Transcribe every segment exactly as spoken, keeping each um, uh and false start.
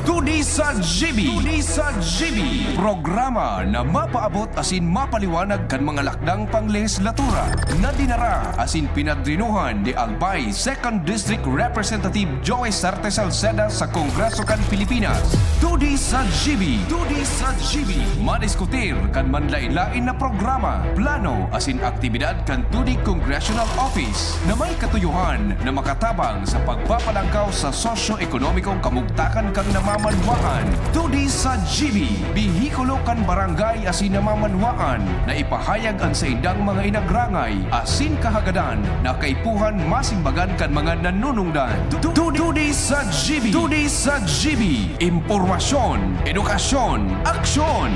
Tudi sa G B. Tudi sa G B. Programa na mapaabot asin mapaliwanag kan mga lakdang panglehislatura na dinara asin pinadrinuhan ni Albay Second District Representative Joey Sarte Salceda sa Kongreso kan Pilipinas. Tudi sa G B. Tudi sa G B. Madiskutir kan manlain-lain na programa, plano asin aktibidad kan Tudi Congressional Office na may katuyohan na makatabang sa pagpapalangkaw sa sosyo-ekonomikong kamugtakan kan namamanwaan. Tudi sa G B, behikulo kan barangay asin namamanwaan na ipahayag an saindang mga inagrangay asin kahagadan na kaipuhan masimbagan kan mga nanunungdan. Tu-, tu-, Tudi sa G B. Tudi sa G B. Impormasyon, edukasyon, aksyon.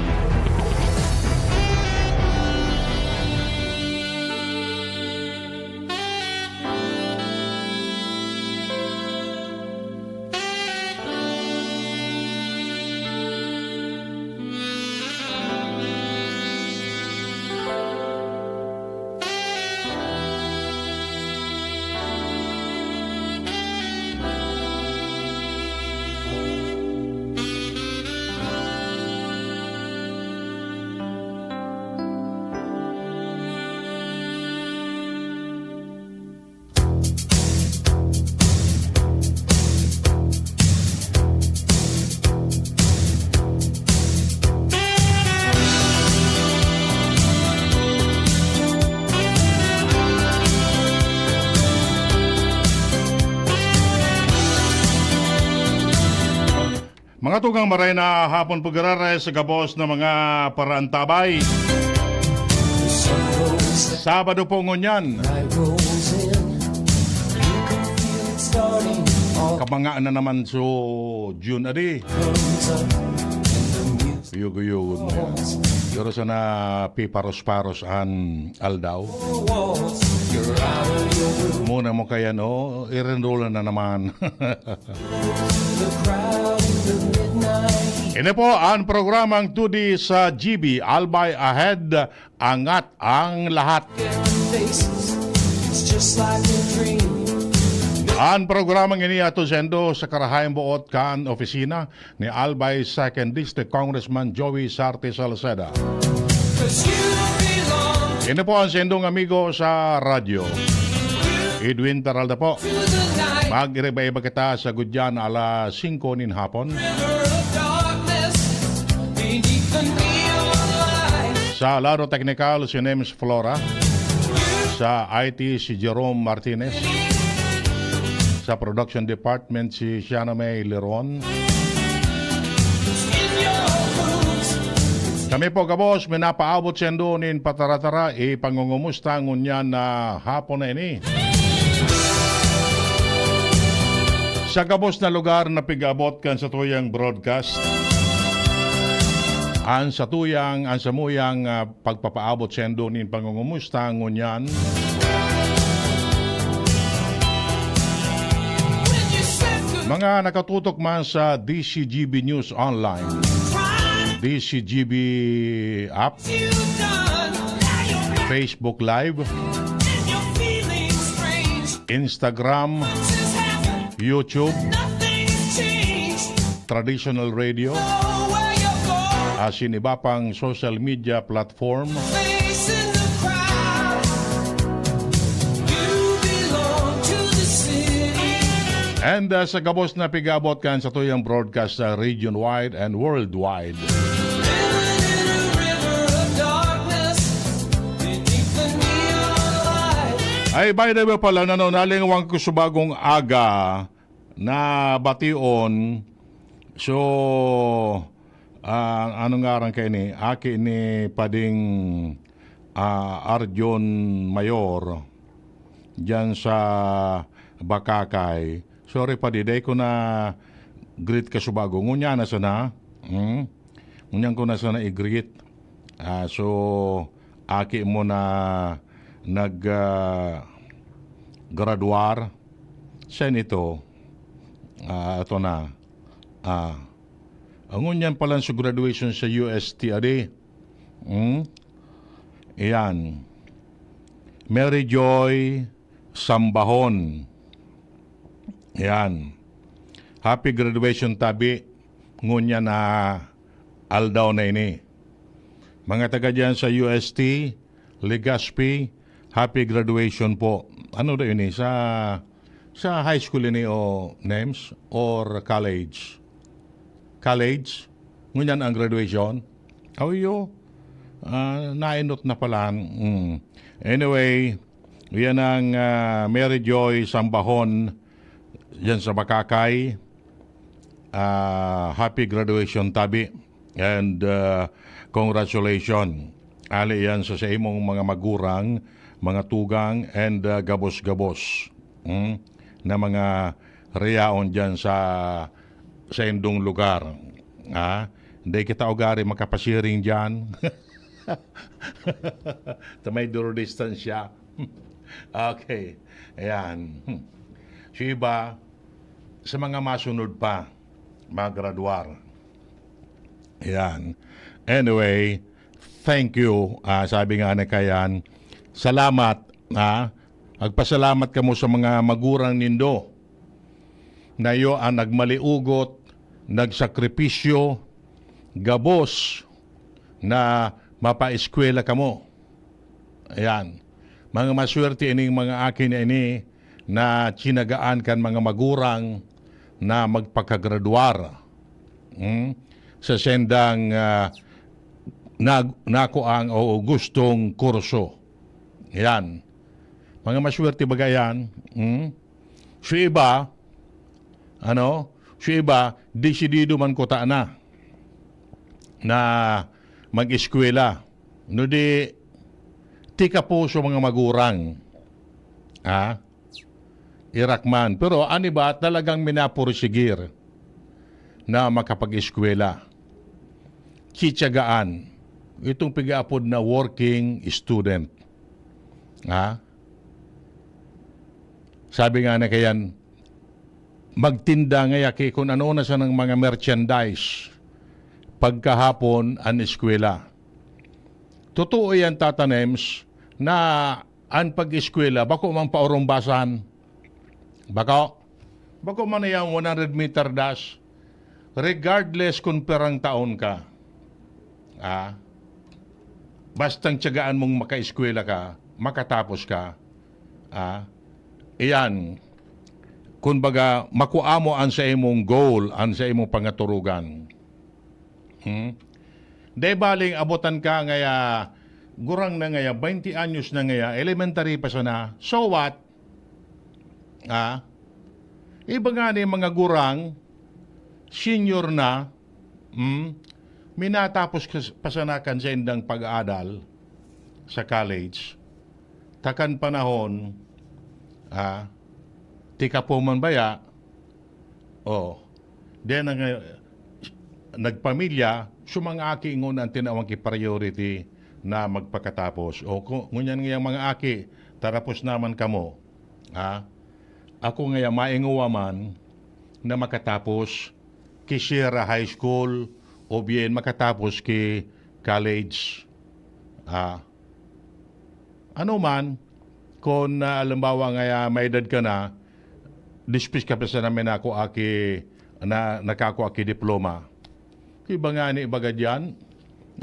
Mga tugang, maray na hapon po giraray sa gabos na mga paraantabay. Sabado po ngunyan. Kabanga na naman so June, adi. Kuyog-kuyog mo yan. Pero sana piparos-paros an aldaw. Muna mo kaya, no? I-enroll na naman. Ini po ang programang Tudi sa G B, Albay Ahead, angat ang lahat. Ang programang ini ato sendo sa karahayang buot kan opisina ni Albay Second District Congressman Joey Sarte Salceda. Ini po ang sendong amigo sa radyo, Edwin Peralta po. Mag-iriba-iba kita sa gudyan alas singko nin hapon. Sa lado teknikal, si Nems Flora. Sa I T, si Jerome Martinez. Sa production department, si Shana May Leron. Kami po gabos, minapaabot sendo nin patara-tara, ipangungumusta ngunyan na hapon na ini. Sa gabos na lugar na pig-abot kan satuyang broadcast, an satuyang, an samuyang, ah, pagpapaabot sendo nin pangungumusta ngunyan. Mga nakatutok man sa D C G B News Online, D C G B app, Facebook Live, Instagram, YouTube, traditional radio, asin iba pang social media platform. And, uh, sa gabos na pig-abot kan satuyang broadcast sa region-wide and worldwide. Ay, by the way pala, nano, nalingwan ko sa bagong aga na bation. So, ah, ano ngaran kaini? Aki ni Pading, ah, Arjon Mayor, diyan sa Bacacay. Sorry, Padi, dai ko na greet ka subago. Ngunyan na sana. Hmm? Ngunyan ko na sana i-greet. Ah, so, aki mo na nag, ah, graduar. Siya nito. Ah, ito na. Ah, ngunyan pa lang sa graduation sa U S T, adi. Hmm? Iyan. Mary Joy Sambahon. Yan. Happy graduation, tabi. ngunyan na aldaw na ini. Mga taga diyan sa U S T, Legazpi, happy graduation po. Ano daw ini? Sa, sa high school ini o, Nems? Or college? College? Ngunyan ang graduation? Aw, iyo. Ah, nainot na pala. Mm. Anyway, yan ang, ah, Mary Joy Sambahon diyan sa Makakay. Ah, happy graduation, tabi. And, ah, congratulations. Ali yan sa, sa imong mga magurang, mga tugang, and, ah, gabos-gabos, hmm, na mga reyaon diyan sa, sa indong lugar. Ah, hindi kita ugari makapasiring diyan. Sa may duro distansya. Okay. Ayan. Hmm. So, iba, sa mga masunod pa, magradwar. Ayan. Anyway, thank you. Ah, sabi nga ni Kayan, salamat, ha? Magpasalamat kamo sa mga magurang nindo na iyo ang nagmaliugot, nagsakripisyo, gabos na mapaeskwela kamo. Ayan. Mga maswerte ining mga aki na ini na tinagaan kan mga magurang na magpakagradwar, hmm, sa sendang, ah, nag-, nakuang o gustong kurso. Ayan. Mga maswerte baga yan. Hmm? So iba, ano? So iba, desidido man kuta na na mag-eskwela. No di, tika po sa mga magurang. Ha? Irak man. Pero an iba talagang minapursigir na makapag-eskwela. Tsitsagaan. Itong pigaapod na working student. Ha? Sabi nga na kayan, magtinda ngaya ki kun ano na sanang mga merchandise pagkahapon an eskwela. Totoo yan, Tata Nems, na an pag-eskwela, bako man paurumbasan. Bako, bako man yan one hundred meter dash. Regardless kung perang taon ka, ah, bastang tiyagaan mong makaeskwela ka, makatapos ka, ah, iyan, kumbaga, makua mo an sa imong goal, an sa imong pangaturugan. Hmm? Dai baling abotan ka ngaya, gurang na ngaya, twenty anyos na ngaya, elementary pa sana. So what? Ah? Iba nga ni mga gurang, senior na, hmm? Minatapos kas-, pa sana kan saindang pag-aadal sa college. Takan panahon, ah, tika po man baya, oh, then ang, eh, nagpamilya, so mga aki ingon an tinawag ki priority na magpakatapos. O ku-, ngunyan ngayang mga aki, tarapos naman kamo. Ha? Ako ngaya maingowa man na makatapos ki Sierra High School o bien makatapos ki college. Ah, ano man, kun, ah, halimbawa ngaya may edad ka na, dispis ka pa sana may nakua ki, na, nakakua ki diploma. Iba nga ni ibaga diyan,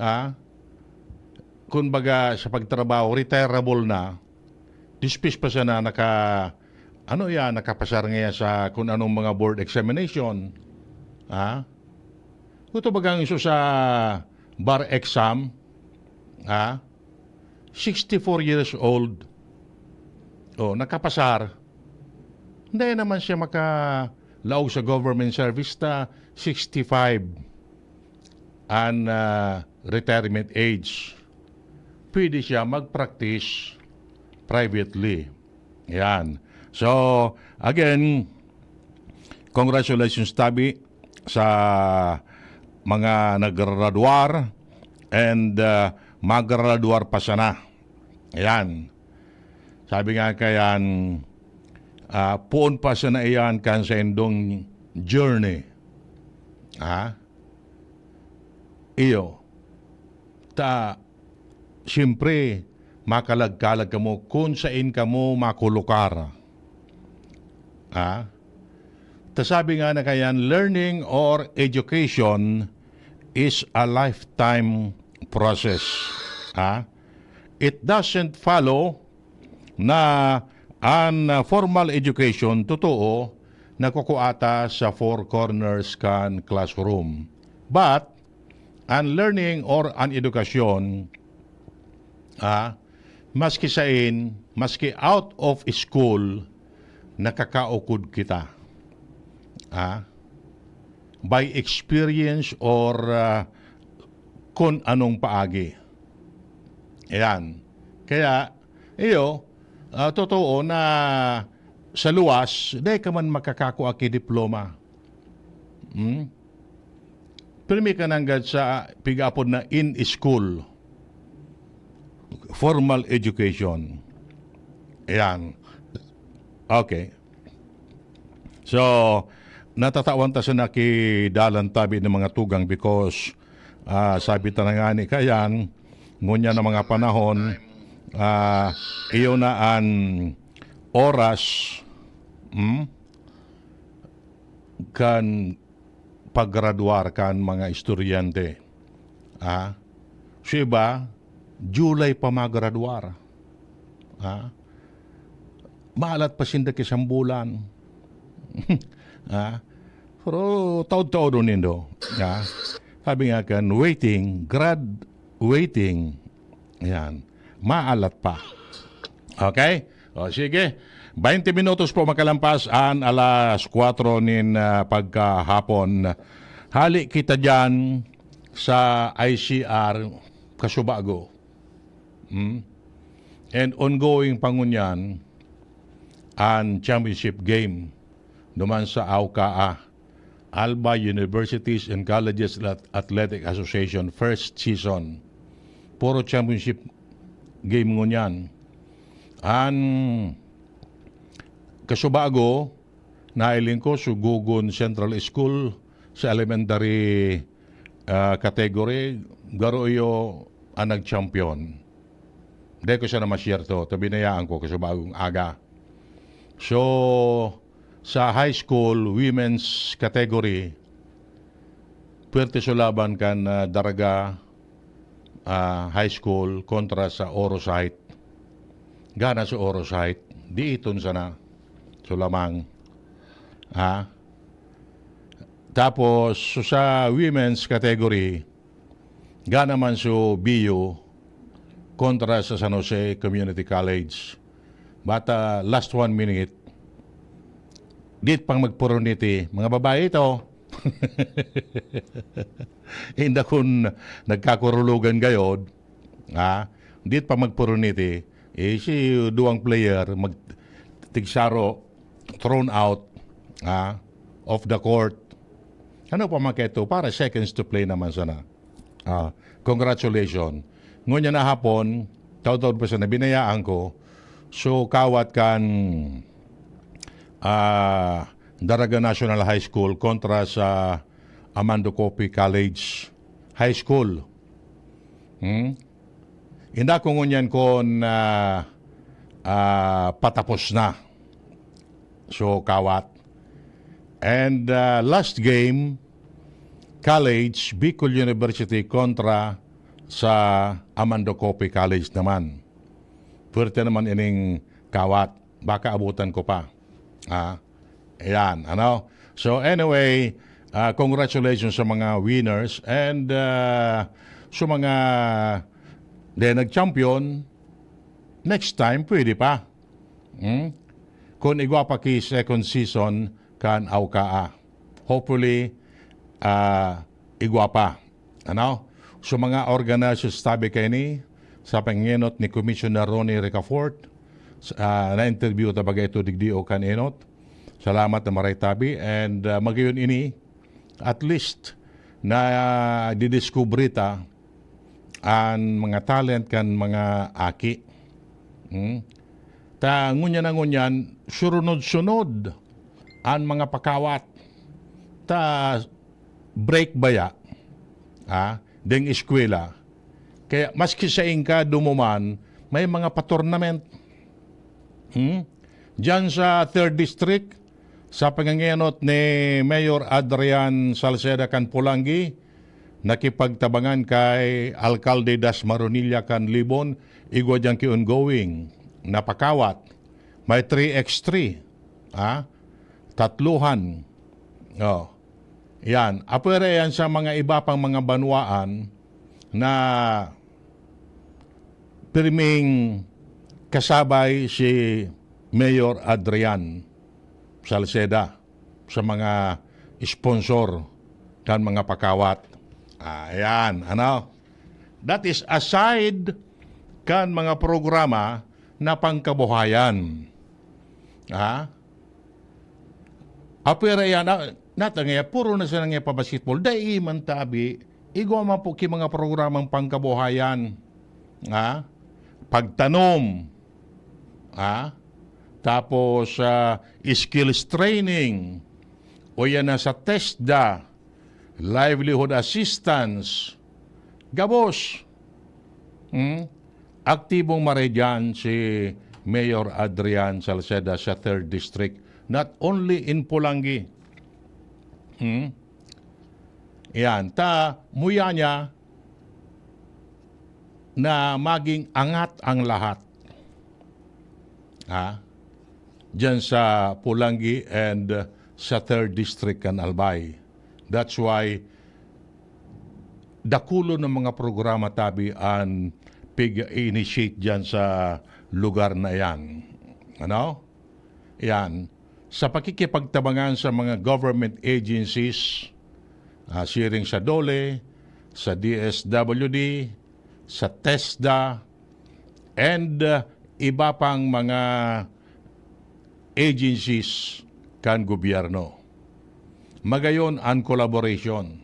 ah, kun baga sa pagtrabaho, retirable na, dispis pa sana naka, ano yan, nakapasar ngaya sa kun anong mga board examination. Ah? Ito bagang iso sa bar exam, ah? Sixty-four years old. Oh, nakapasar. Hindi naman siya makalaog sa government service ta sixty-five an, ah, retirement age. Pwede siya mag-practice privately. Yan. So, again, congratulations, tabi, sa mga nagraduar and, ah, magraduar pa sana. Ayan. Sabi nga kayan, ah, poon pa sana iyan kan saindong journey. Ha? Iyo. Ta, siyempre, makalag-kalag kamo kun sain kamo makulukar. Ha? Ta sabi nga na kayan, learning or education is a lifetime process. Ha? It doesn't follow na an, ah, formal education, totoo, nakukuha ta sa four corners kan classroom. But, an learning or an edukasyon, ah, maski sain, maski out of school, nakakaukod kita. Ah, by experience or, ah, kun anong paagi. Ayan. Kaya, iyo, ah, totoo na sa luwas, dai ka man makakakua ki diploma. Hmm? Pirmi ka nanggad sa pig-apod na in school, formal education. Ayan. Okay. So, natatawan ta sana ki dalan tabi ng mga tugang because, ah, sabi ta na nga ni kayan, ngunyan na mga panahon, ah, iyo na an oras, hmm, kan paggraduar kan mga estudyante. Ah, sa iba, July pa magraduar. Ah, maalat pa sinda ki sambulan. Ah, pero taod-taod nindo. Ah, sabi nga kan, waiting, grad waiting. Ayan. Maalat pa. Okay? O, sige. Baynte minutos po makalampas an alas kwatro nin, ah, pagkahapon. Hali kita diyan sa I C R Kasubago. Hmm? And ongoing pa ngunyan an championship game duman sa AUKA, Alba Universities and Colleges Ath-, Athletic Association, first season. Puro championship game ngunyan. An Kasubago, nahiling ko, Sugugon Central School sa elementary, ah, category, garo iyo an nag-champion. Dai ko sana masyerto, ta binayaan ko Kasubagong aga. So, sa high school, women's category, puwerte so laban kan, ah, Daraga, ah, High School kontra sa Orosite. Gana sa Orosite, diiton sana. So lamang. Ha? Tapos, so sa women's category, gana man so B U kontra sa San Jose Community College. But, ah, last one minute, dit pang magpuroniti, mga babae ito. Inda kun nagkakurulogan gayod, ha? Dit pa magpuroniti, eh, si duwang player, mag-, tigsaro, thrown out, ha? Off the court. Ano pa man kaito? Para seconds to play naman sana. Ah, congratulations. Ngunyan na hapon, taud-taud pa sana, binayaan ko. So, kawat kan, ah, Daraga National High School kontra sa Amando Cope College High School. Hmm? Inda ko ngunyan kon, ah, ah, patapos na. So, kawat. And, ah, last game, college, Bicol University kontra sa Amando Cope College naman. Puwerte naman ining kawat. Baka abutan ko pa. Ah, ayan, ano? So, anyway, ah, congratulations sa mga winners and, ah, sa mga di nag-champion, next time, pwede pa. Hmm? Kung igwa pa ki second season kan AUKA. Hopefully, ah, igwa pa. Ano? So, mga organizers tabi kaini, sa pangenot ni Commissioner Ronnie Ricafort, s-, ah, na-interview ta baga ito digdi o kan enot. Salamat na maray tabi. And, ah, magayon ini, at least, na didiskubre ta an mga talent kan mga aki. Hmm? Ta ngunyan na ngunyan, surunod-sunod an mga pakawat. Ta break baya, ah, ding eskwela. Kaya maski sain ka dumuman, may mga pa-tournament. Hmm? Diyan sa third district, Sa pangangenot ni Mayor Adrian Salceda kan Polangui, nakipagtabangan kay Alkalde Das Maronilla kan Libon, igwa diyang ki-ongoing na pakawat. May three x three, ha? Tatluhan. Oh. Yan. Apwera yan sa mga iba pang mga banwaan na pirming kasabay si Mayor Adrian Salceda sa mga sponsor kan mga pakawat. Ah, ayan, ano? That is aside kan mga programa na pangkabuhayan. Ah? Apwera yan, ah, nata nga, puro na siya nga pa-basketball. Dai man tabi, igwa man po ki mga programang pangkabuhayan. Ah? Pagtanom. Ah? Tapos, ah, skills training. O yan na sa TESDA, livelihood assistance. Gabos. Hmm? Aktibong maray dyan si Mayor Adrian Salceda sa third District. Not only in Polangui. Hmm? Yan. Ta, muya niya na maging angat ang lahat. Ha? Diyan sa Polangui and, uh, sa third District kan Albay. That's why dakulon ng mga programa tabi an pig-initiate diyan sa lugar na yan. Ano? Yan. Sa pakikipagtabangan sa mga government agencies, ah, siring sa DOLE, sa DSWD, sa TESDA, and, ah, iba pang mga agencies kan gobyerno. Magayon an collaboration.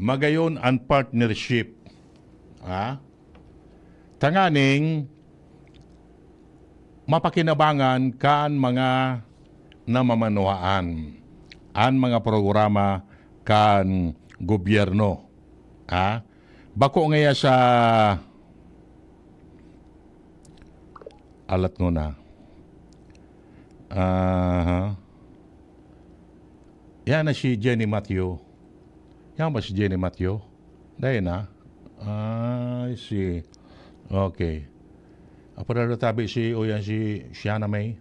Magayon an partnership. Ha? Tanganing mapakinabangan kan mga namamanuhaan an mga programa kan gobyerno. Ha? Bako ngaya sa alat nguna. Aha. Yan na si Jenny Matthew. Yan ba si Jenny Matthew? Dai na? I see. Okay. Apa na tabi si, o yan si Siana May?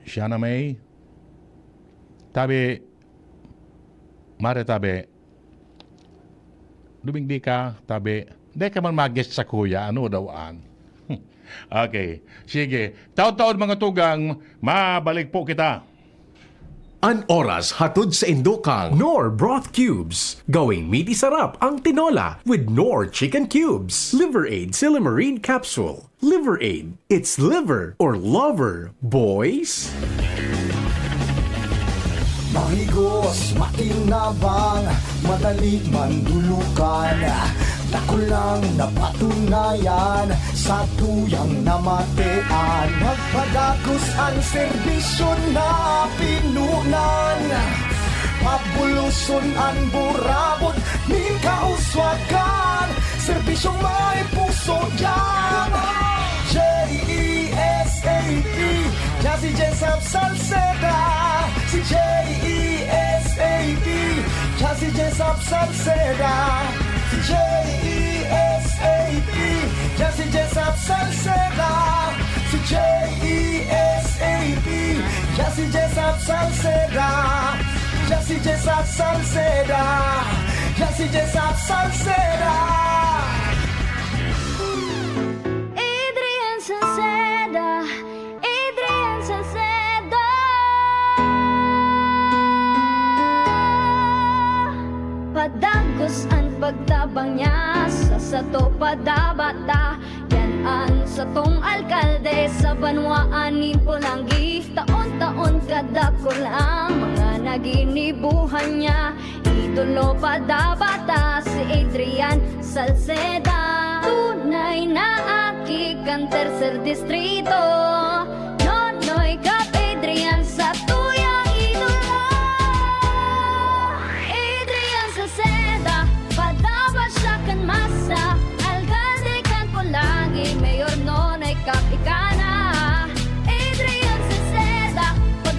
Siana May? Tabi, Mare tabi, Dumingdi ka, tabi. Dai ka man mag-guest sa kuya, ano daw an? Okay. Sige. Taon-taon, mga tugang, mabalik po kita. An oras hatod sa indokang Knorr Broth Cubes. Gawing midi sarap ang tinola with Knorr Chicken Cubes. Liver Aid Silymarin Capsule. Liver Aid. It's liver or lover, boys. Mahigos, makinabang, madali mandulukan. Dakulang napatunayan, satuyang namatean. Nagpadagos an serbisyo na pinunan. Pabuloson an burabod nin kauswagan. Serbisyong may puso yan. J E S A P, Jazzy Jessup Salceda. Si J E S A P, Jazzy Jessup Salceda. Si J E S A P, Jazzy Jessup Salceda. Si J E S A P, Jazzy Jessup Salceda. Jazzy Jessup Salceda. Jazzy Jessup Salceda. Adrian Salceda. Adrian Salceda. Padagos an pagtabang niya sa sato padabata. Yan an satong alkalde sa banwaan nin Polangui. Taon-taon kadakul ang mga naginibuhan niya. Idolo padabata si Adrian Salceda. Tunay na aki kan Tercer Distrito. Nonoy Cap Adrian satuyang idolo. Adrian Salceda, padaba siya kan masa. Alkalde kan Polangui, Mayor Nonoy Cap ika na. Adrian Salceda, pag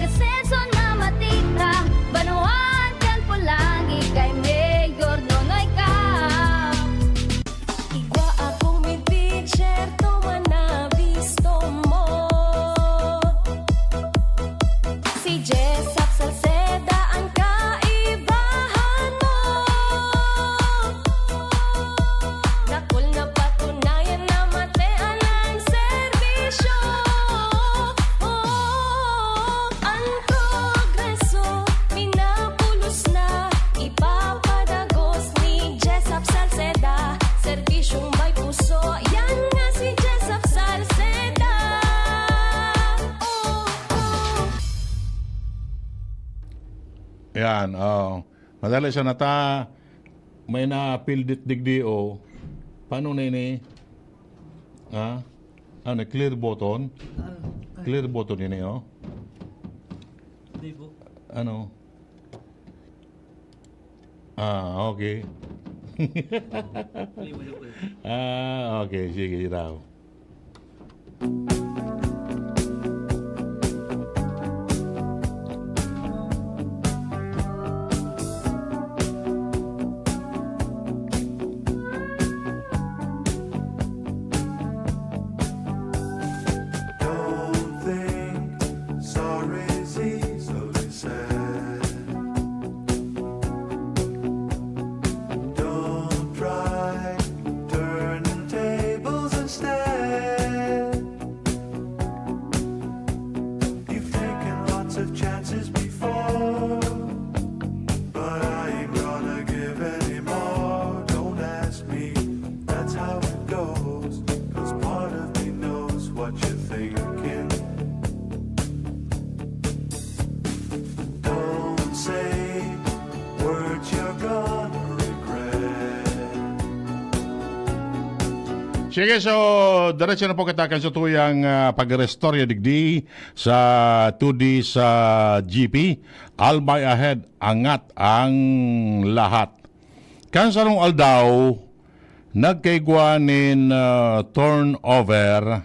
Yan, oh. Madali sa nata, may na-fill it digdi, oh. Paano na ini? Ha? Ano, clear button? Ano? Clear button ini, oh. Hindi po. Ano? Ah, okay. Hindi mo na po. Ah, okay. Sige, iraw. Don't think sorry's easily said. Don't try turning tables instead. You've taken lots of chances before, but I ain't gonna give any more. Don't ask me, that's how it goes. 'Cause part of me knows what you're thinking. Don't say words you're gonna regret. Sige, so, diretso na po kita kan satuyang, ah, pag-restorya digdi sa two D sa G P. Albay ahead, angat ang lahat. Kan sarong aldaw, nagkaigwa nin, ah, turnover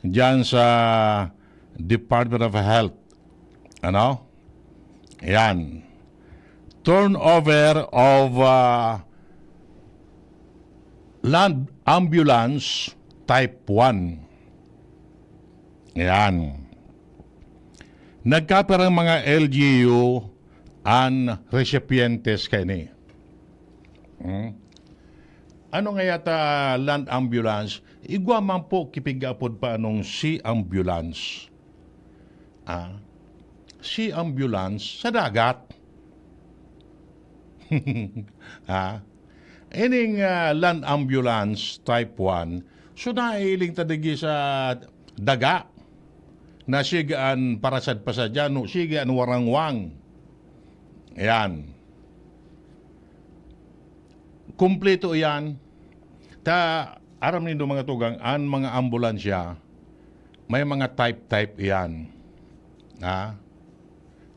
diyan sa Department of Health. Ano? Yan. Turnover of, ah, land ambulance type one. Yan. Nagkapirang mga L G U an recipientes kaini. Hmm? Ano nga yata land ambulance? Igwa man po kipig-apod pa anong sea ambulance. Ah, sea ambulance sa dagat. Ah, ining, ah, land ambulance type one, so naihiling ta digdi sa daga na sige an parasad-pasad dyan, no? Sige an warangwang. Ayan. Kumpleto iyan. Ta, aram nindo, mga tugang, an mga ambulansya, may mga type-type iyan. Ha?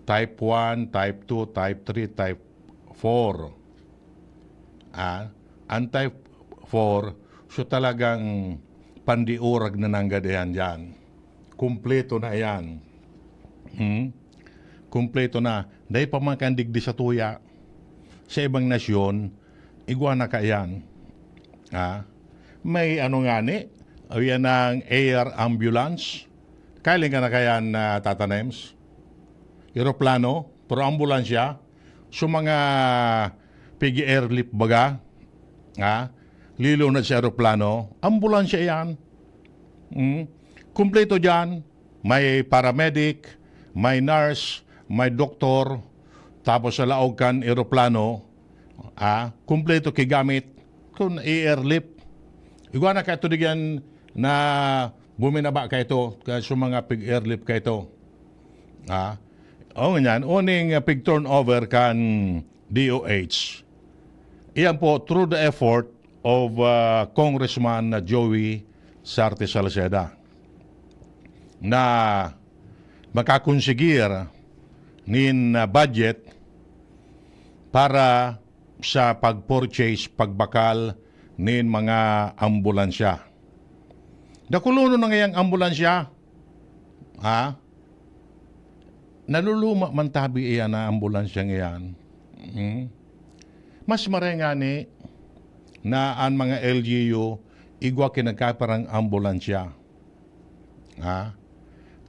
Type one, type two, type three, type four. Ha? An type four, so talagang pandiurag na nanggad iyan diyan. Kumpleto na iyan. Hmm? Kumpleto na. Dai pa man kan digdi sa tuya. Sa ibang nasyon, igwa na kaiyan. Ah, may ano ngani, ayan ang air ambulance. Kailan ka na kaiyan, ah, Tata Nems? Eroplano, pero ambulansya. So, mga pig-airlift baga, ha? Lilo na sa eroplano, ambulansya iyan. Mm. Kumpleto diyan, may paramedic, may nurse, may doktor, tapos sa laog kan eroplano, ah, kumpleto ki gamit, kun airlift. Igwa na kaito digyan na buminaba kaito, kaya sa mga pig-airlift kaito. Ah, o ngunyan, uning, ah, pig-turnover kan D O H. Iyan po, through the effort of, ah, Congressman Joey Sarte Salceda na makakonsigir nin, ah, budget para sa pag-purchase, pagbakal nin mga ambulansya. Dakulonon na ngayang ambulansya. Ha? Naluluma man tabi iyan na ambulansyang iyan. Hmm? Mas maray ngani na an mga L G U igwa ki nagkaparang ambulansya. Ha?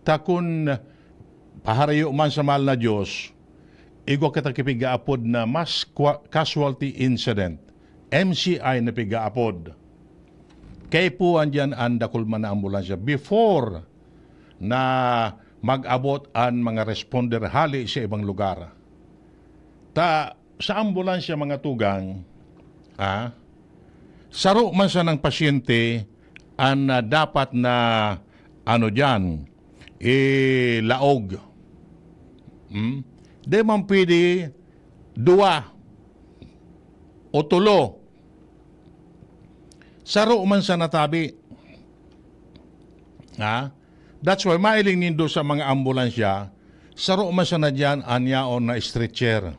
Ta kun paharayo man sa mahal na Diyos, igwa kita ki pigaapod na mass qua-, casualty incident, M C I na pigaapod. Kaipuhan diyan an dakul man na ambulansya before na mag-abot an mga responder hale sa ibang lugar. Ta, sa ambulansya, mga tugang, ah, saro man sanang pasyente an, ah, dapat na, ano diyan, ilaog. Hmm? Di man pwede duwa o tulo. Saro man sana tabi. Ha? That's why mailing nindo sa mga ambulansya, saro man sana diyan an yaon na stretcher.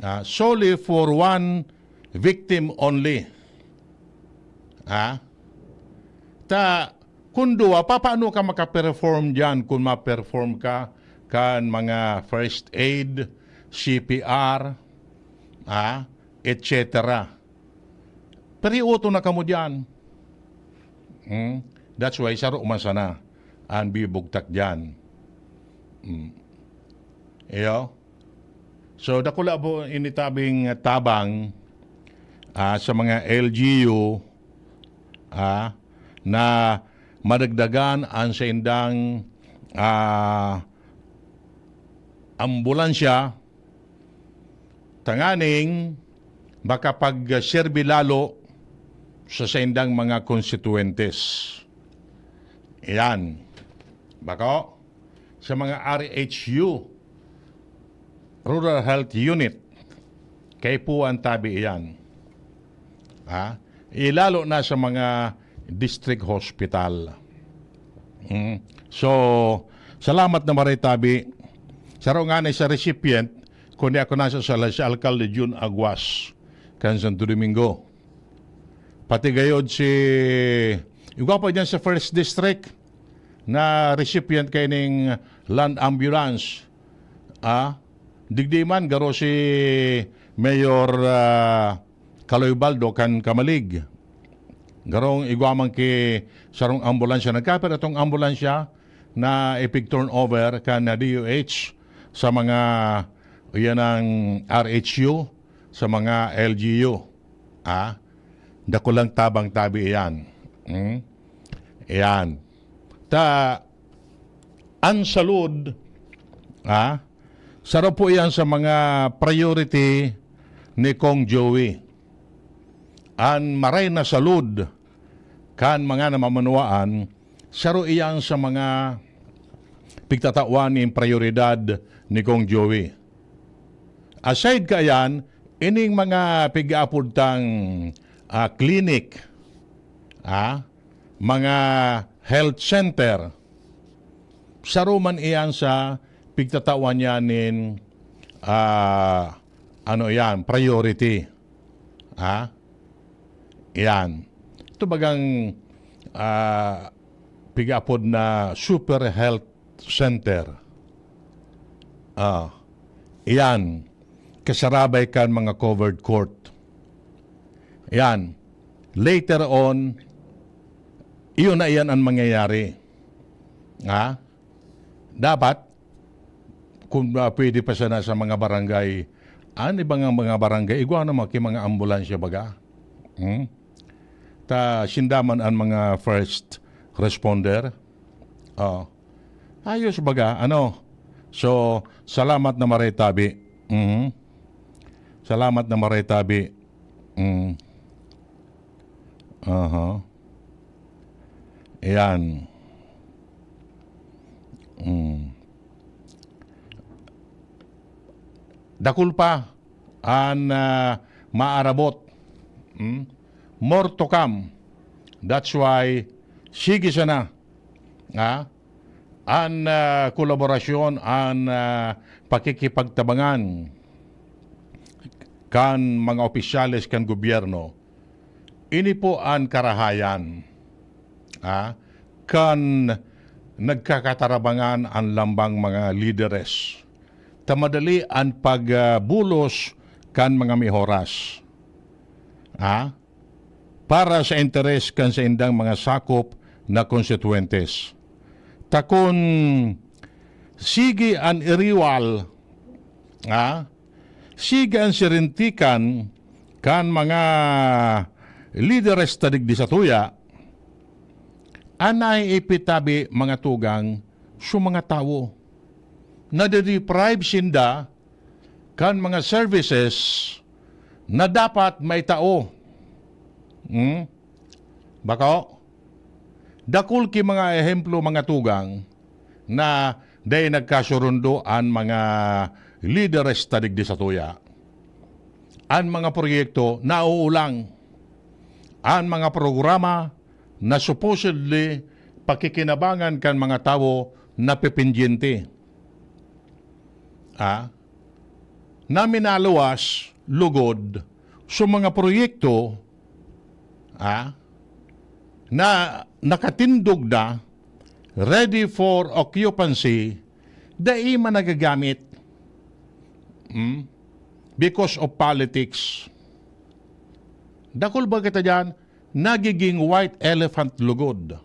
Ah, solely for one victim only. Ha? Ta, kung duwa, papaano ka makaperform diyan kung ma-perform ka kan mga first aid, C P R, ah, et cetera? Periuto na kamo diyan. Hmm? That's why saro man sana an bibugtak diyan. Hmm. Iyo. So, dakula po ini tabing tabang, ah, sa mga L G U, ah, na madagdagan an saindang, ah, ambulansya tanganing makapagserbi lalo sa saindang mga konstituyentes. Iyan. Bako, sa mga R H U, Rural Health Unit, kaipuhan tabi iyan. Ha? Ilalo na sa mga district hospital. Mm. So, salamat na maray tabi. Saro ngani sa recipient, kundi ako nasa sa, si Alcalde Jun Aguas, kan Santo Domingo. Pati gayod si, igwa pa dyan sa first district na recipient kaining land ambulance. Ah, digdi man, garo si Mayor, ah, Kaloy Baldo kan Camalig. Garong igwa man ki sarong ambulansya. Nagkapira itong ambulansya na ipig-turnover kan D O H sa mga, iyan ang R H U, sa mga L G U. Ah, dakulang tabang tabi iyan. Hmm? Iyan. Ta, an salud, ah, saro po iyan sa mga priority ni Kong Joey. An maray na salud kan mga namamanwaan, saro iyan sa mga pigtatawan nin prayoridad ni Kong Joey. Aside kaiyan, ining mga pig-aapod tang, ah, clinic, ah, mga health center, saro man iyan sa pigtatawan niya nin, ah, ano iyan, priority. Ha? Iyan. Ito bagang, ah, pig-aapod na super health center. Ah, iyan. Kasarabay kan mga covered court. Iyan. Later on, iyon na iyan ang mangyayari. Ha? Dapat, kung, ah, pwede pa sana sa mga barangay, an ibang mga barangay, igwa naman ki mga ambulansya baga. Hmm? Ta, sinda man an mga first responder. Oh. Ayos baga, ano? So, salamat na maray tabi. Mhm. Salamat na maray tabi. Mm. Aha. Ayan. Mm. Dakul pa an, ah, maarabot. Mm. More to come. That's why, sige sana. Ha? An, ah, kolaborasyon, an, ah, pakikipagtabangan kan mga opisyales kan gobyerno, ini po an karahayan, ah, kan nagkakatarabangan an lambang mga lideres, ta madali an pagbulos kan mga mihoras. Ah, para sa interes kan saindang mga sakop na konstituyentes. Ta kun sige an iriwal, ha? Sige an sirintikan kan mga lideres ta digdi satuya, an naiipit tabi, mga tugang, sa mga tawo. Nade-deprive sinda kan mga services na dapat maitao. Hmm? Bako? Dakul ki mga ehemplo, mga tugang, na Dai nagkasurundo an mga lideres ta digdi satuya. An mga proyekto nauulang. An mga programa na supposedly pakikinabangan kan mga tawo napipindyente. Ah, na minaluwas lugod sa mga proyekto, ah, na nakatindog na, ready for occupancy, dai man nagagamit. Hmm? Because of politics. Dakul ba kita diyan? Nagiging white elephant lugod,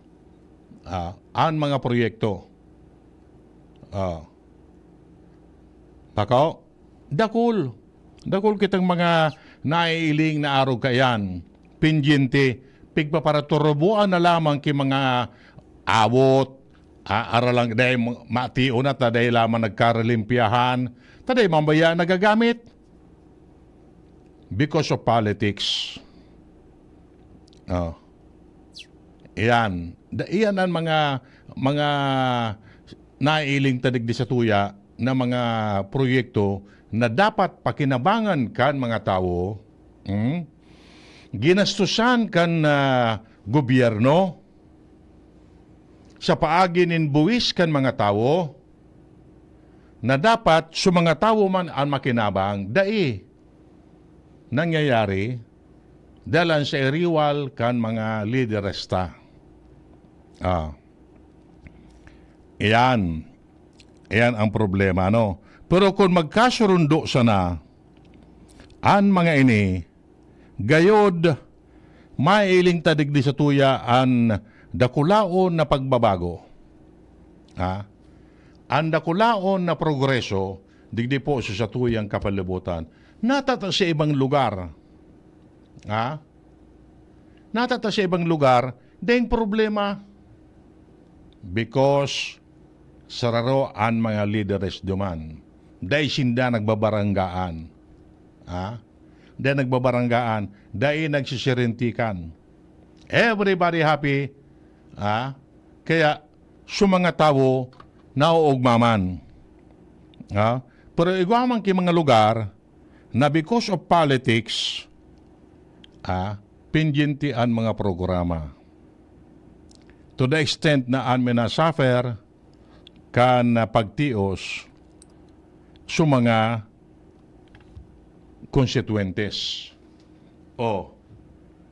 ah, an mga proyekto. Ah. Bako, dakul. Dakul kitang mga naiiling na arog kaiyan. Pindyente, pigpaparaturuboan na lamang ki mga awot, ah, ara lang, dai ma-, mation na ta dai lamang nagkaralimpyahan, ta dai man baya nagagamit. Because of politics. Oh. Iyan. Da-, iyan ang mga, mga naiiling ta digdi satuya na mga proyekto na dapat pakinabangan kan mga tawo, hmm? Ginastusan kan, ah, gobyerno sa paagi nin buwis kan mga tawo, na dapat sa mga tawo man an makinabang, dai nangyayari dalan sa iriwal kan mga lideres ta. Ah. Iyan. Iyan ang problema, no? Pero kung magkasurundo sana an mga ini, gayod, mailing ta digdi satuya an dakulaon na pagbabago. Ha? An dakulaon na progreso digdi po sa satuyang kapalibutan. Natata sa ibang lugar. Ha? Natata sa ibang lugar, daing problema. Because sararo an mga lideres duman. Dai sinda nagbabaranggaan. Ha? Dai nagbabaranggaan. Dai nagsisirintikan. Everybody happy. Ha? Kaya, sa mga tawo, nauugma man. Ha? Pero igwa man ki mga lugar na because of politics, ah, pendyente an mga programa. To the extent na an minasuffer kan, ah, pagtios sa mga konstituyentes. O,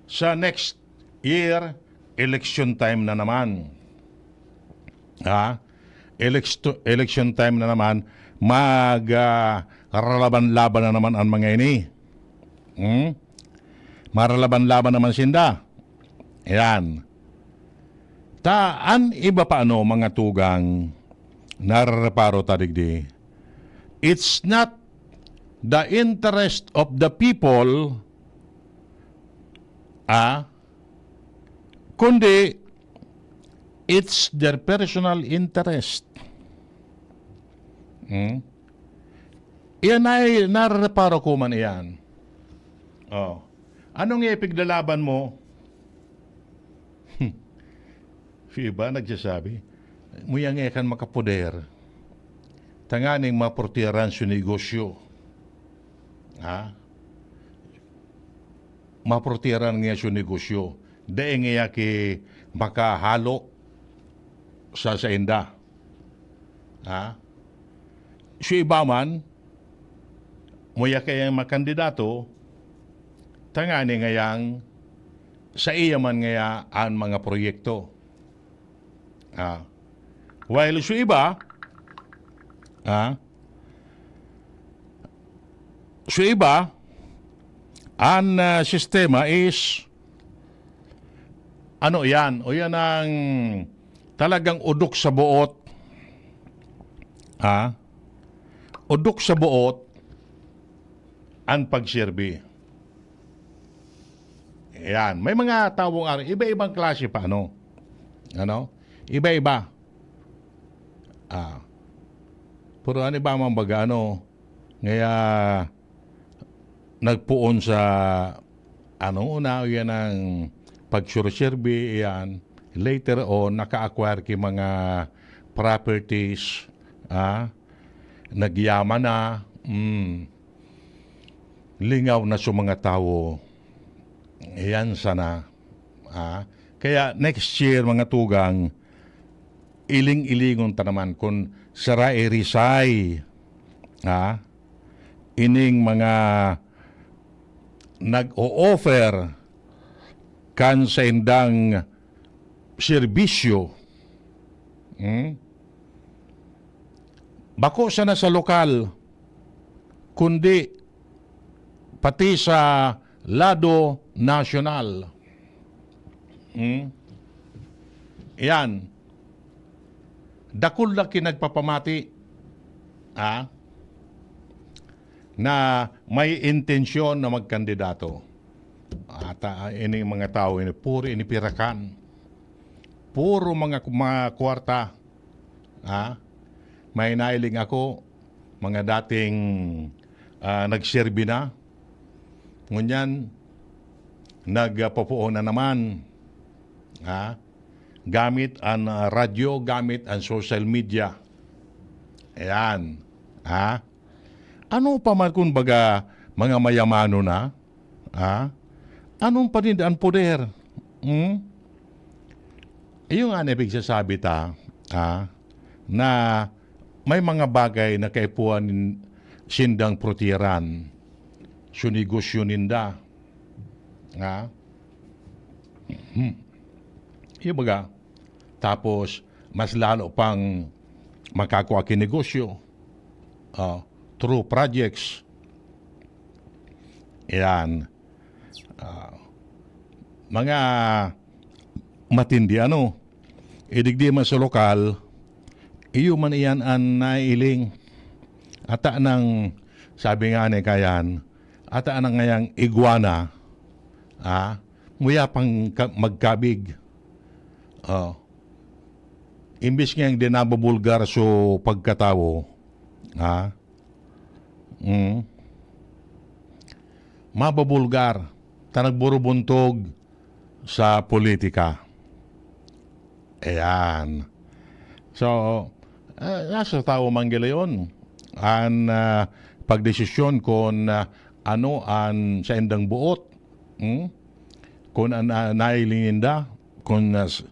sa next year, election time na naman. Ha? Election, election time na naman, mag, ah, ralaban-laban na naman ang mga ini. Hmm? Maralaban-laban naman sinda. Ayan. Ta, an iba pa ano, mga tugang, narareparo ta digdi. It's not the interest of the people, ah, kundi it's their personal interest. Hmm? Iyan ay narareparo ko man iyan. Oh. Anong ipiglalaban mo? Yung iba nagsasabi, "Muya nga kan makapoder, tanganing maportiyaran su negosyo." Ha? Maportiyaran nga su negosyo. Dai nga ki makahalo sa sainda. Ha? Su iba man, muya kayang makandidato, tangani ngayang sa iya man ngaya an mga proyekto. Ah. While su iba, ah, su iba, an, ah, sistema is, ano yan? O yan ang talagang udok sa buot. Ha? Udok sa buot an pagserbi. Ayan. May mga tawong ari, iba-ibang klase pa, ano? Ano? Iba-iba. Ah. Pero ano ba man baga, ano? Ngaya, nagpoon sa, ano, una, yan ang pagsurserbi, yan. Later on, naka-acquire ki mga properties, ah, nagyaman na, hmm, lingaw na sa mga tawo. Iyan sana, ah. Kaya next year, mga tugang, iling-ilingon ta naman kun sara i-resay, ah, ining mga nag-o-offer kan saindang serbisyo, hmm? Bako sana sa lokal, kundi pati sa lado nasyonal. Hmm? Yan. Dakul na kinagpapamati, ah, na may intensyon na magkandidato. At, ah, ini mga tao, ini, puro ini pirakan. Puro mga, mga kwarta. Ah, may nailing ako, mga dating, ah, nagserbi na. Ngunyan, nagpapuon na naman. Ah, gamit ang, ah, radyo, gamit ang social media. Ayan. Ah, ano pa man, kumbaga, mga mayamano na? Ah, anong paninda ang poder? Hmm? Iyo nga na pigsasabi ta, ah, na may mga bagay na kaipuhan nin-, sindang protehiran. Su negosyo ninda. Ah? Hmm. Iyo baga, tapos, mas lalo pang makakua ki negosyo, ah, through projects. Yan. Ah, mga matindi, ano, idigdi man sa lokal, iyo man iyan ang naiiling. Ata nang, sabi nga ni Kayan, ata nang ngayang iguana, ah, muya pang ka-, magkabig. Oh. Imbis nga yung dinababulgar so pagkatawo, ha? Mm. Mababulgar, ta nagburubuntog sa politika. Ayan. So, ah, nasa tawo man gila yun. An, ah, pagdesisyon kung, ah, ano an saindang buot. Hmm? Kung an, ah, nailing ninda, kung, ah, s-,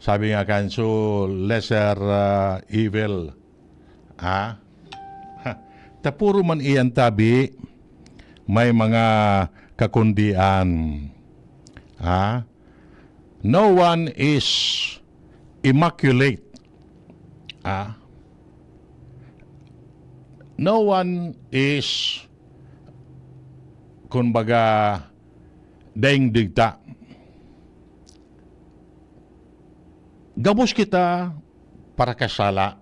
sabi nga kan, so, lesser, ah, evil. Ha? Ha. Ta puro man iyan tabi, may mga kakundian. Ha? No one is immaculate. Ha? No one is, kumbaga, daing digta. Gabos kita parakasala.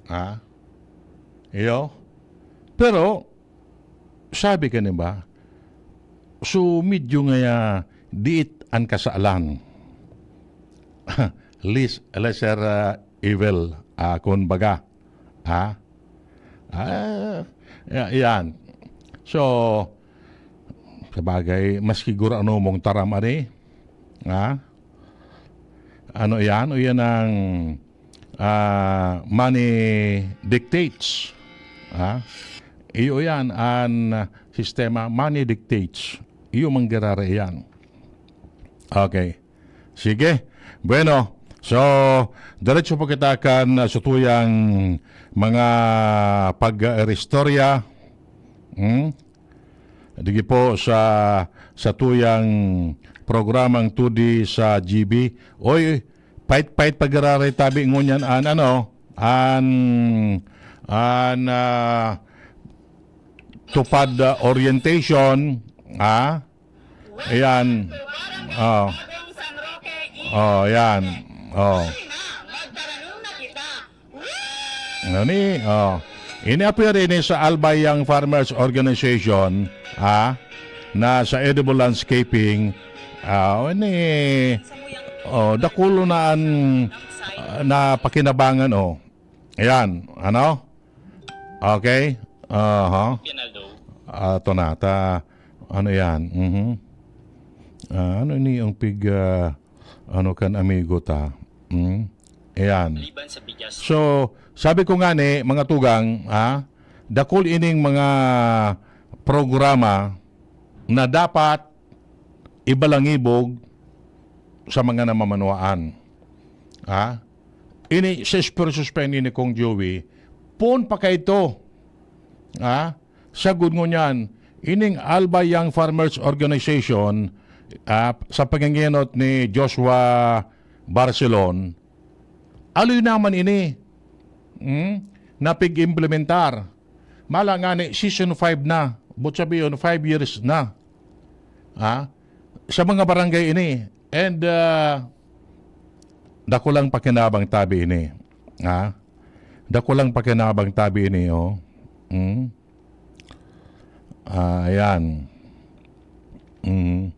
Ha? Iyo? Pero, sabi ka, di ba? So, medyo ngaya diit an kasalan. Lis-, lesser, ah, evil, ah, kun baga. Ha? Ah, ya-, yan. So, sabagay, maski gurano mong taram, ani? Ha? Ano yan? O yan ang, ah, money dictates. Ha? Iyo yan, ang sistema, money dictates. Iyo manggirara yan. Okay. Sige. Bueno, so, diretso po kita kan, ah, satuyang mga pag-, ah, istorya. Hmm? Digi po sa, satuyang programang Tudi sa G B. Oy, pait-pait pagiraray tabi ngunyan an, ano, an, an, ah, tupad, ah, orientation, ah, Ayan. Oh. Oh, yan. Oh. Ano ni? Oh. Ini appear ini sa Albay Young Farmers Organization, ah, na sa Edible Landscaping, ah, ini, oh, dakulo na an, ah, na pakinabangan, oh. Ayan, ano? Okay? Aha. Ato na, ta, ano yan? Mhm. Ah, ano ini ang pig, ah, ano kan amigo ta? Hmm? Ayan. Maliban sa bigas. So, Sabi ko nga ni, mga tugang, ah, dakul ining mga programa na dapat ibalangibog sa mga namamanwaan. Ah, ini sa esfuerzos pa ini ni Kong Joey, poon pa kaito. Ah, sagod ngunyan, ining Alba Young Farmers Organization, ah, sa pangengenot ni Joshua Barcelon, aloy naman ini, hmm, na pig-implementar. Mala nga ni season five na, but sabiyon, five years na. Ha? Sa mga barangay ini. And, ah, dakulang pakinabang tabi ini. Ha? Dakulang pakinabang tabi ini, oh. Hmm? Ah, ayan. Hmm.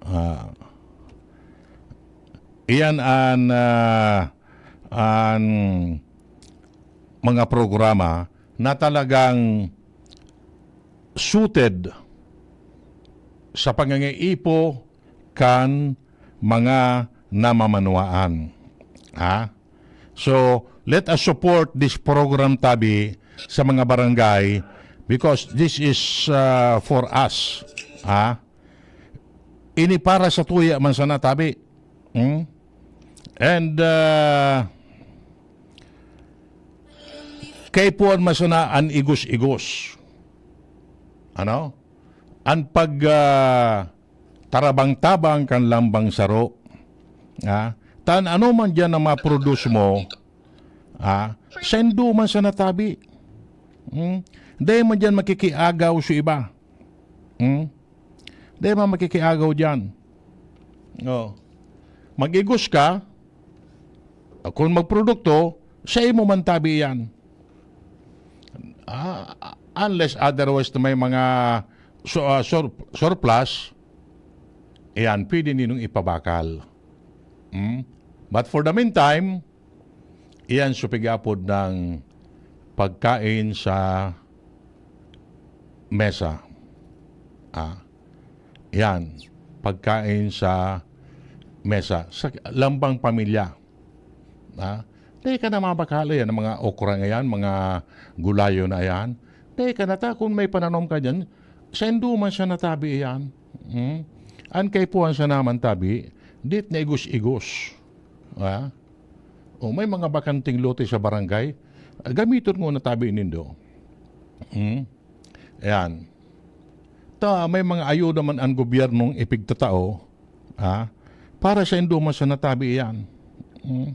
Ah. Iyan an, ah, an mga programa na talagang suited sa pangangaipo kan mga namamanwaan. Ha? So, let us support this program, tabi, sa mga barangay, because this is, ah, for us. Ha? Ini para sa tuya man sana, tabi. Hmm? And, ah, kaipuhan man sana an igos-igos. Ano? An pag, ah, tarabang-tabang kan lambang saro. Ah, tan ano man diyan ang ma-produce mo, ah, saindo man sana tabi. Hmm? Dai man diyan makikiagaw sa iba. Hmm? Dai man makikiagaw diyan. Oh. Mag-igos ka, kung magprodukto, sa imo man tabi yan. Ah, unless otherwise na may mga su-, ah, sur-, surplus, iyan, pwede ninong ipabakal. Hmm? But for the meantime, iyan so pig-apod ng pagkain sa mesa. Ah, yan. Pagkain sa mesa. Sa lambang pamilya. Ah, dai ka na mabakal yan, mga okra nga yan, mga gulayo na yan. Dai ka na ta, kung may pananom ka dyan, saindo man siya natabi yan. Hmm? An kaipuhan sa naman tabi, dit na igos-igos. Ah? O may mga bakanting lote sa barangay, gamiton mo na tabi nindo. Hmm? Ayan. Ta, may mga ayuda man an gobyernong ipigtatao, ah, para saindo man sa natabi iyan. Hmm?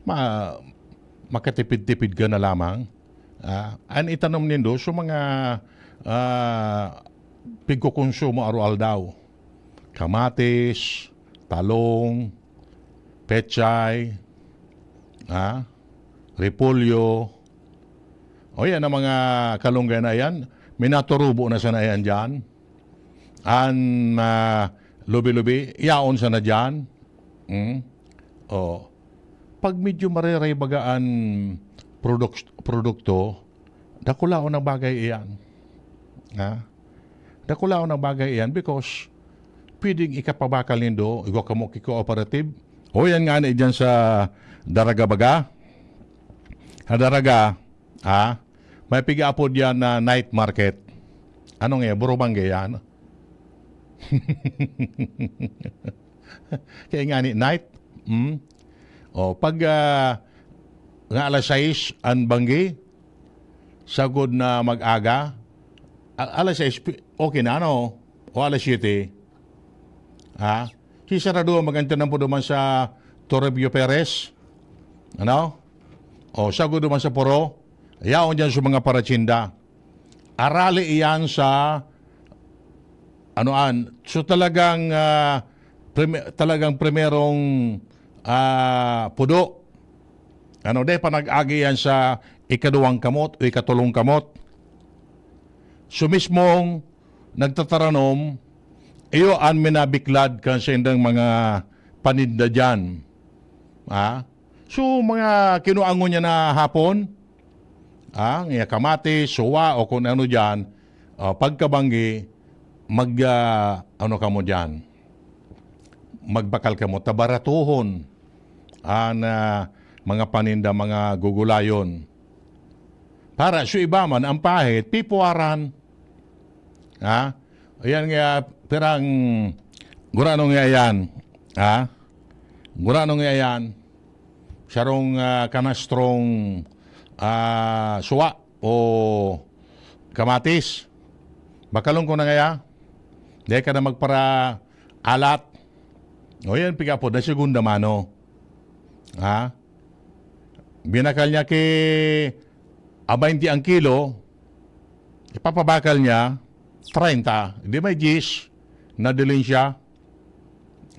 Ma-, makatipid-tipid ka na lamang. Ah, an itanom nindo sa mga, ah, pigkokonsumo araw-aldaw. Kamatis, talong, pechay, ah, repolyo. O yan, ang mga kalunggay na yan, minaturubo na sana yan dyan. An, ah, lubi-lubi, yaon sana dyan. Hmm? O, pag medyo mareray baga an produk-, produkto, dakulaon na bagay iyan. Ha? Dakulaon na bagay iyan because pwedeng ikapabakal nindo, igwa kamo ki cooperative. O yan nga ni dyan sa Daraga baga. Sa Daraga, ha? May pig-aapod yan na night market. Ano nga yan? Burubangge yan? Kaya nga ni night. Hmm? O, pag, ah, nga alas sais an banggi, sagod na mag-aga, a-, alas sais, pi-, okay na, ano? O alas siyete. Ha? Si sarado, magantinan po duman sa Toribio Perez. Ano? O, sagod duman sa Puro. Yaon dyan sa mga paratsinda. Arali iyan sa, ano an, so talagang, ah, prime-, talagang primerong, ah, pudo. Ano, dai pa nag-agi yan sa ikaduwang kamot o ikatolong kamot. So mismong nagtataranom, iyo an minabiklad kan saindang mga paninda diyan. Ah? So, mga kinuangon niya na hapon, ah, nga kamatis, suwa, o kung ano diyan, ah, pagkabanggi, mag, ah, ano kamo diyan? Magbakal kamo, tabaratuhon an, ah, mga paninda, mga gugulayon. Para sa iba man, ang pahit, pipuwaran. Ha? Ayan nga, pirang gurano nga yan. Ha? Gurano nga yan. Sarong, ah, kanastrong, ah, suwa o kamatis. Bakalon ko na ngaya. Dai ka na magpara-alat. O yan, pigapod na segunda mano. Ha? Binakal niya ki a baynte ang kilo, ipapabakal niya, treinta. Di may diyes na dilensya.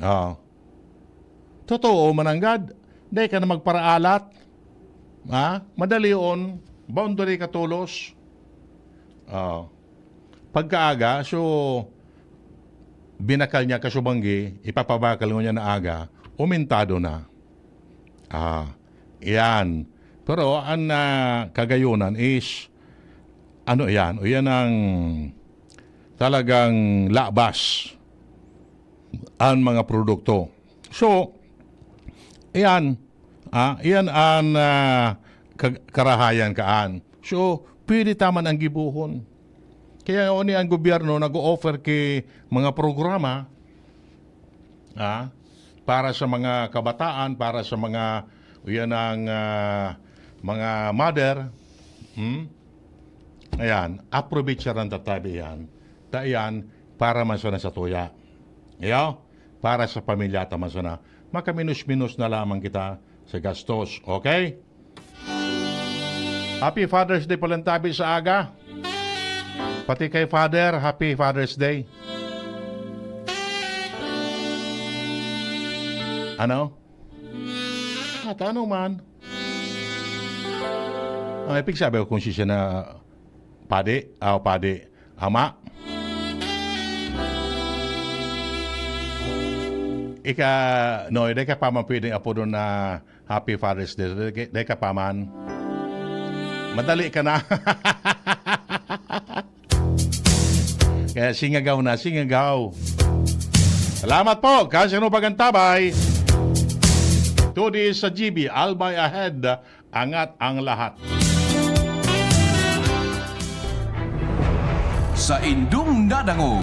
Ah. Totoo, mananggad. Dai ka na magpara-alat. Ha? Madali on. Boundary ka tolos. Ah. Pagkaaga, so, binakal niya kasubanggi, ipapabakal ngunyan na aga, umentado na. Ah, yan. Pero ang, ah, kagayonan is, ano yan? O yan ang talagang labas ang mga produkto. So, yan. Ah, yan ang, ah, ka-, karahayan kaan. So, pwede taman ang gibohon. Kaya oni ang gobyerno nag-o-offer ki mga programa, ah, para sa mga kabataan, para sa mga, yan ang, ah, mga mother. Hmm? Ayan, approvecharan ta tabi yan. Ta yan, para man sana sa tuya. Iyo? Para sa pamilya ta man sana. Makaminos-minos na lamang kita sa gastos. Okay? Happy Father's Day palantabi sa aga. Pati kay Father, Happy Father's Day. Ano? At ano man? Ang ipig sabi ko kung siya na padi, ah, padi, ama. Ika, no, dai ka pa man pwedeng apodon na Happy Father's Day. Dai ka, dai ka pa man. Madali ka na. Kaya singagaw na, singagaw. Salamat po, kasi ano pag-antabay. Tudi sa G B, Albay Ahead, angat ang lahat. Sa indong nadangog,